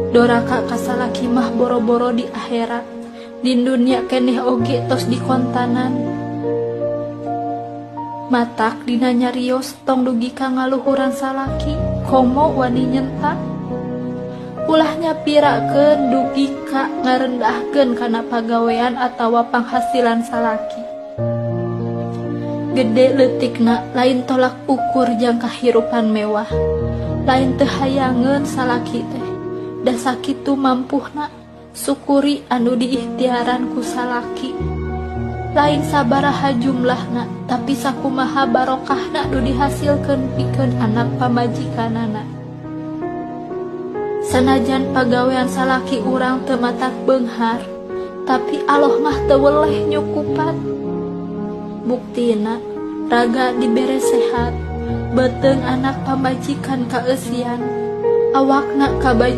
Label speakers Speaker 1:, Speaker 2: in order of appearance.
Speaker 1: Doraka ka salaki mah boro-boro di akhirat, di dunya keneh oge tos dikontanan. Matak dina nyarios tong dugi ka ngaluhuran salaki, komo wani nyentak. Ulah nyapirakeun dugi ka ngarendahkeun kana pagawean atawa panghasilan salaki. Gede leutikna lain tolak ukur jang kahirupan mewah. Lain teu hayangeun salaki teh, da sakitu mampuhna, sukuri anu diikhtiaran ku salaki. Lain sabaraha jumlahna, tapi sakumaha barokahna nu dihasilkeun pikeun anak pamajikanana. Sanajan pagawean salaki urang teu matak beunghar, tapi Allah mah teu weleh nyukupan. Buktina, raga dibere sehat, beuteung anak pamajikan kaeusian, awakna kabajuan.